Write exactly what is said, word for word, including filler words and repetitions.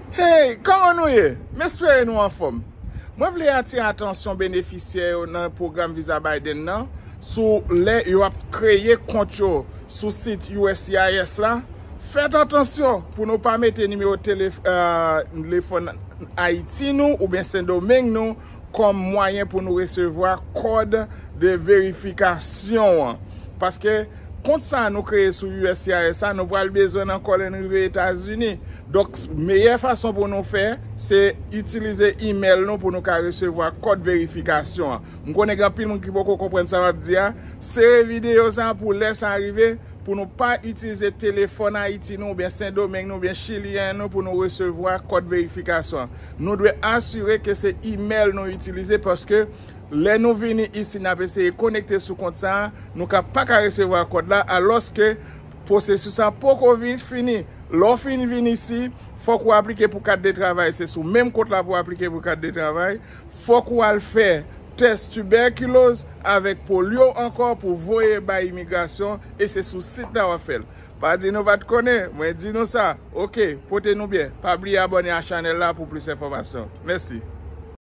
Hey, kòman nou ye? M espere nou anfòm. Mwen vle atire atansyon benefisyè yo nan pwogram viza Biden nan sou lè yo ap kreye kont yo sou sit U S C I S la. Fèt atansyon pou nou pa mete nimewo telef- uh, telefòn Ayiti nou oubyen Sendomeng nou kòm mwayen pou nou resevwa kòd de verifikasyon an. Paske kont sa nou kreye sou U S C I S la, nou pral bezwen l ankò lè n rive Etazini. Donk, meyè fason pou nou fè, se itilize imèl nou pou nou ka resevwa kòd verifikasyon an. M konnen gen anpil moun ki poko konprann sa m ap di a. Sere videyo sa pou lè sa rive, pou nou pa itilize telefòn Ayiti nou, oubyen Sendomeng nou, oubyen Chilyen nou pou nou resevwa kòd verifikasyon an. Nou dwe asire ke se imèl nou itilize paske lè nou vini isi, n ap eseye konekte sou kont sa a, nou ka pa ka resevwa kòd la, alòske pwosesis sa poko vin fini. Lè w fin vin isi, fòk ou aplike pou kat de travay. Se sou menm kont la pou w aplike pou kat de travay. Fòk ou al fè tès tibèkiloz avèk polyo ankò pou voye bay imigrasyon, e se sou sit la w ap fè l. Pa di nou pa t konnen, mwen di nou sa. Oke, pote nou byen. Pa bliye abòne a chanèl la pou plis enfòmasyon. Mèsi.